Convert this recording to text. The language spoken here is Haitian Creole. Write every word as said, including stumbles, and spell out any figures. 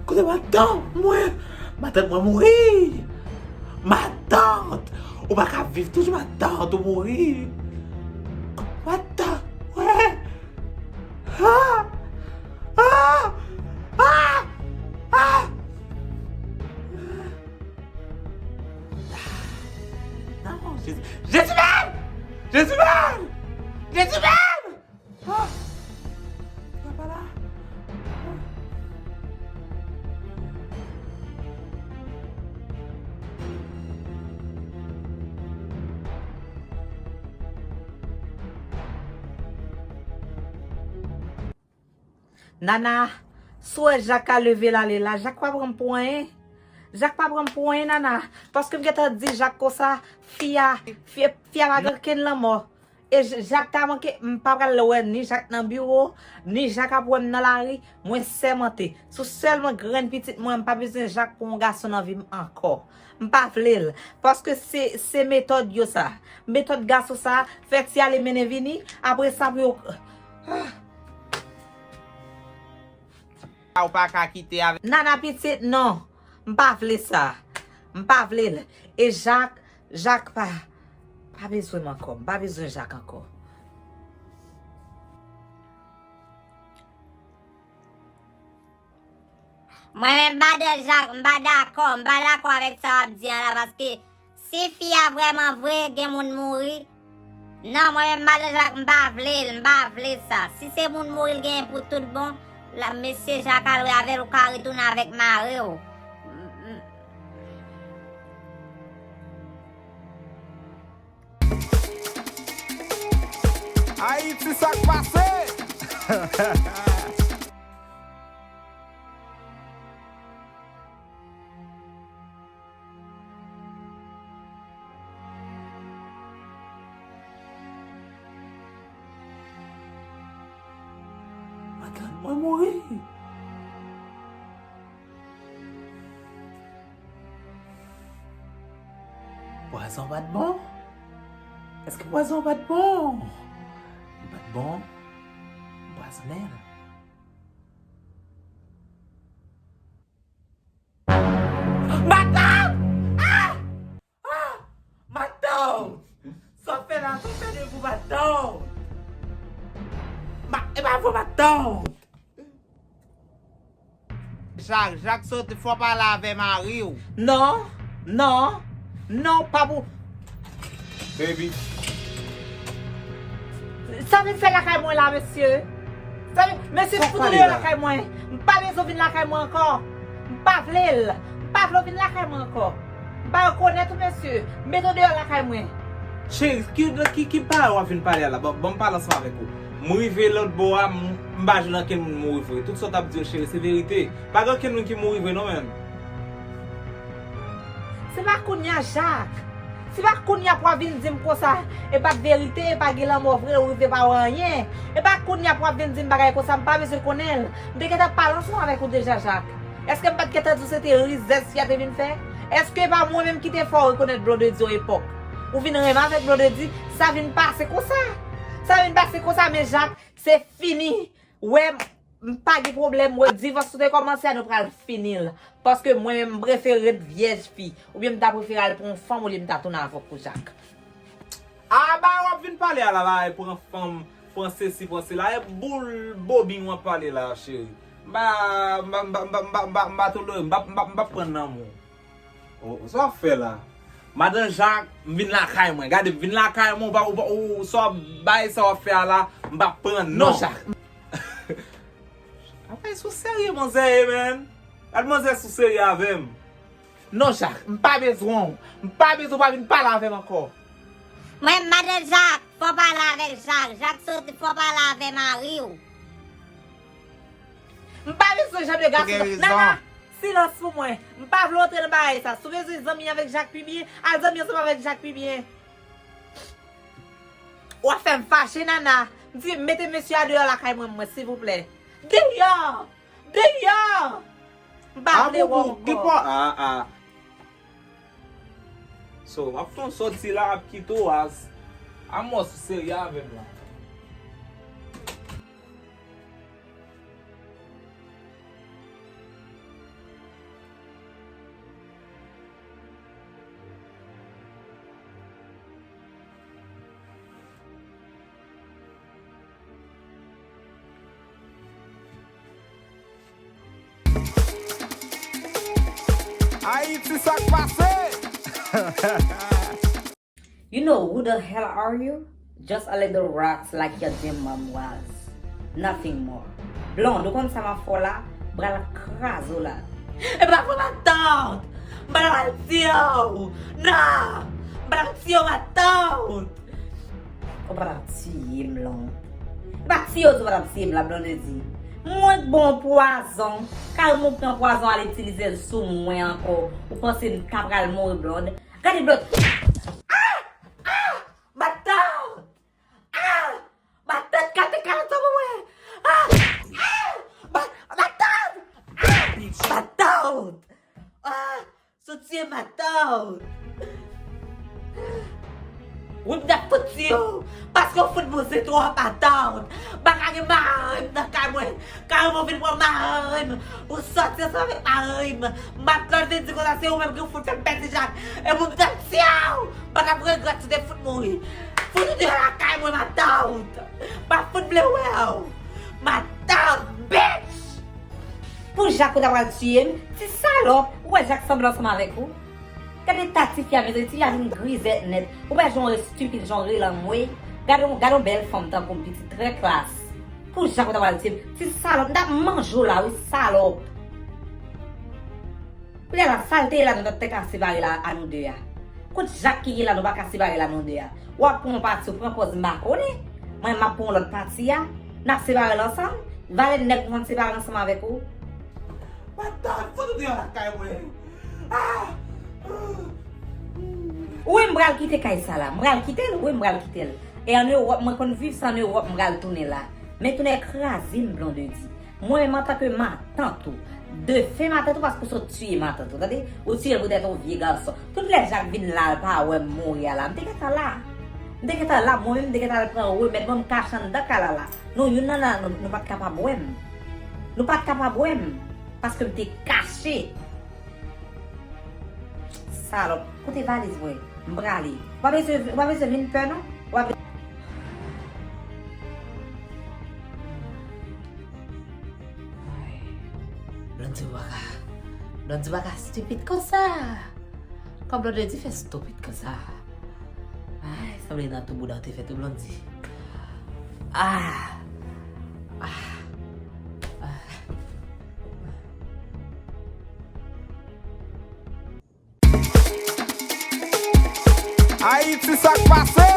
Kote matant mwen? Matant mwen mouri. Matant! Ou pa ka viv toujou, matant ou mouri. Matant mwen! Ah! Ah! Ah! Ah! Non, Jezi, Jezi menm! Jezi menm! Jezi menm! Ah! Papa la! Nana, si w wè Jak ka leve l ale la, Jak pa pran m pou anyen. Jak pa pran m pou anyen, Nana. Paske m gentan di Jak konsa, fi a, fi, fi a pa gen okenn lanmò. E J-, Jak ta manke, m pa pral wè ni Jak nan biwo, ni Jak ap wè m nan lari, mwen sèmante. Si w sèlman grenn pitit mwen, m pa bezwen Jak pou yon gason nan vi m ankò. M pa vle l. Paske se, se metòd yo sa. Metòd gason sa, fè ti ale mennen vini, apre sa pou yo. Ah. Ou pa ka kite avè Nana pitit, non. M pa vle sa. M pa vle l. E Jak, Jak pa, pa bezwen m ankò. M pa bezwen Jak ankò. Mwen menm, madan Jak, m pa dakò, m pa dakò avèk sa w ap di a la, paske si fi a vrèman vre gen moun mouri, non, mwen menm, madan Jak, m pa vle l, m pa vle sa. Si se moun mouri l genyen pou tout bon, la, mesye Jak al wè avè l, ou ka retounen avèk mari w. M, m, Ayiti, sa k pase? Matant mwen mouri. Pwazon pa t bon? Èske pwazon pa t bon? Li pa t bon? M pwazonnen l. Matant! Ah! Ah! Matant! Sa w fè la, sa w fè de vou, matant! Ma-, e pa vre, matant! Jak, Jak soti, fò w pale avè mari w. Non, non, non, pa pou. Baby. Sa w vin fè lakay mwen la, mesye? Sa w vin, mesye, fout ou deyò lakay mwen. M pa bezwen w vin lakay mwen ankò. M pa vle l. M pa vle w vin lakay mwen ankò. M pa rekonèt ou, mesye. Mete w deyò lakay mwen. Cheri, ki, ki, ki bagay w ap vin pale a la? Ban, ban m pale ansanm avèk ou. M rive lòt bò a, m, m pa jwenn ankenn moun mouri vre. Tout sa w t ap di yo, cheri, se verite. Pa gen okenn moun ki mouri vre non, menm. Se pa kounye a, Jak. Se pa kounye a pou w ap vin di m konsa, e pa t verite, e pa gen lanmò vre, ou rive pa wè anyen. E pa kounye a pou w ap vin di m bagay konsa, m pa bezwen konnen l. M te gentan pale ansanm avèk ou deja, Jak. Èske m pa t gentan di w se te rizèz fi a te vin fè? Èske e pa mwen menm ki te fè w rekonèt Blondedy yon epòk? Ou vin renmen avèk Blondedy, sa vin pase konsa. Sa vin pase konsa, men Jak, se fini. Wè, m pa gen pwoblèm, wè, divòs ou te kòmanse a, nou pral fini l. Paske mwen menm, m prefere ret vyèj fi. Oubyen m ta prefere al pran yon fanm olye m ta tounen avè w pou Jak. A, ba, w ap vin pale a la, ba, pran fanm, pran sesi, pran sela. E boul bobin w ap pale la, cheri. M pa, m pa, m pa, m pa, m pa, m pa, m pa tolere, m pa, m pa, m pa pran nan men w. O, sa w ap fè la? Madan Jak, m vin lakay mwen. Gade, m vin lakay mwen, ou pa, ou pa, ou, sa w ap bay, sa w ap fè a la, m pa pran non. Non, Jak. Apre, sou serye, manzè ye, man. Gad manzè sou serye avè m. Non, Jak, m pa bezwen w. M pa bezwen w pa vin pale avè m ankò. Mwen, madan Jak, fò w pale avèk Jak. Jak soti, fò w pale avè mari w. M pa bezwen jan de gason. Nana, silans pou mwen. M pa vle w antre nan bagay sa. Si w bezwen zanmi avèk Jak pi byen, al zanmi ansanm avèk Jak pi byen. W ap fè m fache, Nana. M di, mete mesye a deyò lakay mwen, mwen, silvouplè. Deyò! Deyò! M pa vle wè w ankò. A, a. So, m ap fè yon sòti la, m ap kite w as. A mò sou serye avè m la. Ayiti, sa k pase? You know who the hell are you? Just a little rocks like your dead mom was. Nothing more. Blonde, ou konn sa m ap fè w la? M pral kraze w la. E pa vre, matant! M pral tiye w! Non! M pral tiye w, matant! Ou pa t ap tiye m, Blonde. E pa tiye w di w pa t ap tiye m la, Blondedy. Mwen k ba w pwazon. Kay mwen pran pwazon al itilize l sou mwen ankò. Ou panse m ta pral mouri, Blonde? Gade Blonde. Ah! Ah! Matant! Ah! Matant, gade kalot sa pou mwen! Ah! Ah! Ma-, matant! Ah! Matant! Ah! Soti matant! Wi, m t ap fout tiye w! Paske w fout boze twòp, matant! M pa ka gen mari m nan kay mwen! Kay mwen vin pran mari m! Ou soti ansanm avèk mari m! Matant vin di konsa se ou menm ki fout fè m pèdi Jacques! E pou m t ap tiye w! M pa t ap regrèt si w te fout mouri! Fout ou deyò lakay mwen, matant! M pa fout vle wè w! Matant, bitch! Pou Jacques ou ta pral tiye m, ti salòp, ou wè Jacques sanble ansanm avèk ou? Gade ta tifi a, mezanmi, tifi a vin grizèt nèt. Ou wè jan w estipid, jan w rele anmwey. Gade yon, gade yon bèl fanm tankou m, pitit trè klas. Pou Jacques ou ta pral tiye m, ti salòp, m t ap manje w la wi, salòp. Kounye a la, sa l te ye la, nou ta te ka separe la a nou de a. Kot Jacques ki ye la, nou pa ka separe la nou de a. W ap pran yon pati, ou pran pòz m pa konnen. Mwen, m ap pran yon lòt pati a. N ap separe l ansanm. Valè nèg mwen separe ansanm avèk ou. Matant, fout ou deyò lakay mwen. Ah! Wi, m pral kite kay sa la. M pral kite l, wi, m pral kite l. E an Ewòp, mwen konn viv sa an Ewòp, m pral tounen la. Men tounen kraze m, Blondedy. Mwen menm antanke matant ou. Defen matant ou paske w sot tiye matant ou, tande? Ou tiye l poutèt yon vye gason. Tout lè Jacques vin la, l pa wè m mouri a la. M te gentan la. M te gentan la, mwen menm m te gentan al pran remèd mwen, m kache anndan kay la la. Non, youn nan nou, nou pa t kapab wè m. Nou pa t kapab wè m. Paske m te kache. Salòp, kote valiz mwen? M prale. Ou pa bezwen, ou pa bezwen vin pè non. Ou pa be- Blondedy pa ka. Blondedy pa ka stupid konsa. Kòman Blondedy fè stupid konsa? Ay, sanble nan tou bouda w te fè tou Blondedy. Ah! Ah! Ah! Ayiti, sa k pase?